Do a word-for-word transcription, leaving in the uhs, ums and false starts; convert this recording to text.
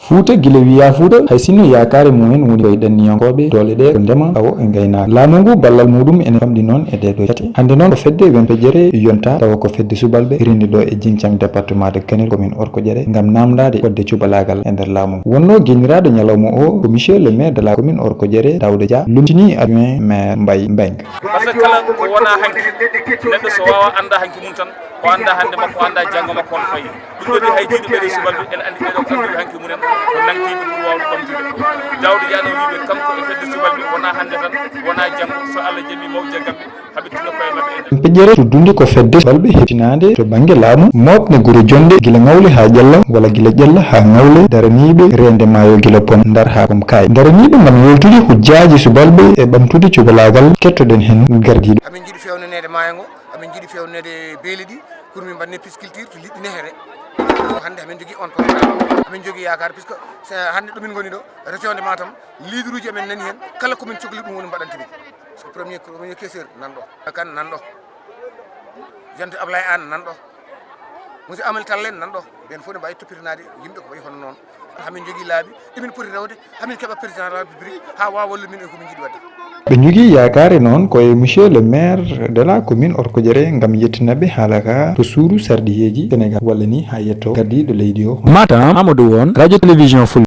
Fuuta gila wiyaa Fuuta, hay sinno yaakaare mumen woni koye ɗanniyankooɓe doole ɗe ko ndema, awo e ngaynaaka. Laamu ngu ballal muɗum ene famɗi noon e ɗee ɗoo caate. Hannde noon ko fedde Wempe Jere yonta, tawa ko fedde subalɓe renndi ɗo e Jincam, département de Kanel, commune Orko Jere, ngam naamndaade fodde cubalaagal e nder laamu ngu. Wonnoo genniraaɗo ñalawma o ko monsieur le maire de la commune Orko Jere, Daouda Dia, lomtini adjoint maire Mbaye Mbengue. Par ce que kala ko wona hanki, neɗɗo so wawa anda hanki mum tan, o anda hande makko, o anda janngo makko on fayi. Ɗum ɗo ni hay jiiɗo ɓeɗe subalɓe, ene andi ɓeɗo ko anduɓe hanki mumen, ko nankiɓe pour wawde ɓamtude. Daouda Dia no wiɓe kanko e fedde subalɓe wona hande tan, wona janngo, so Allah jaɓi mawjagganɓe haɓe tinno koye maɓɓe enen. Peƴƴere tuddunde ko fedde subalɓe heɓtinaande to bangge laamu, mooɓne gure jonde gila Ngawle ha Ƴella, walla gila Ƴella ha Ngawle, daraniiɓe reende maayo gila Pom Ndar ha Pom Kaay. Daraniiɓe ngam yoltude hujjaaji subalɓe e ɓamtude cubalaagal, kettoɗen hen gardiiɗo. Amin jiiɗi fewnaneede maayo ngo, amin jiiɗi fewnaneede beeli ɗi, pour min mbaɗne pisciculture to liɗɗi nehere. Hannde amin jogii on programme, amin jogii yaakaar, puisque hannde ɗo min ngoni ɗo, région de Matam, leaderuji amen nani hen, kala ko min cokli ɗum woni mbaɗante min. Parce que premier, premier caisseur nan ɗo, kan nan ɗo, yonte Ablaye Anne nan ɗo, monsieur Amal Tallen nan ɗo, ɓen fof ne mbawi toppitanaade yimɓe ko wayi hono noon. Hamin jogii laabi ɗimin poti rewde, hamin keɓa président de la République ha wawa wallude min e komin jiiɗi wadde. Ɓe njogii yaakaare noon ko e monsieur le maire de la commune Orkodiéré ngam yettinaɓe haala ka to suudu sarɗiyeeji Sénégal walla ni ha yetto gardiiɗo leydi o. Matam Amadou Won, radio télévision Fulɓe.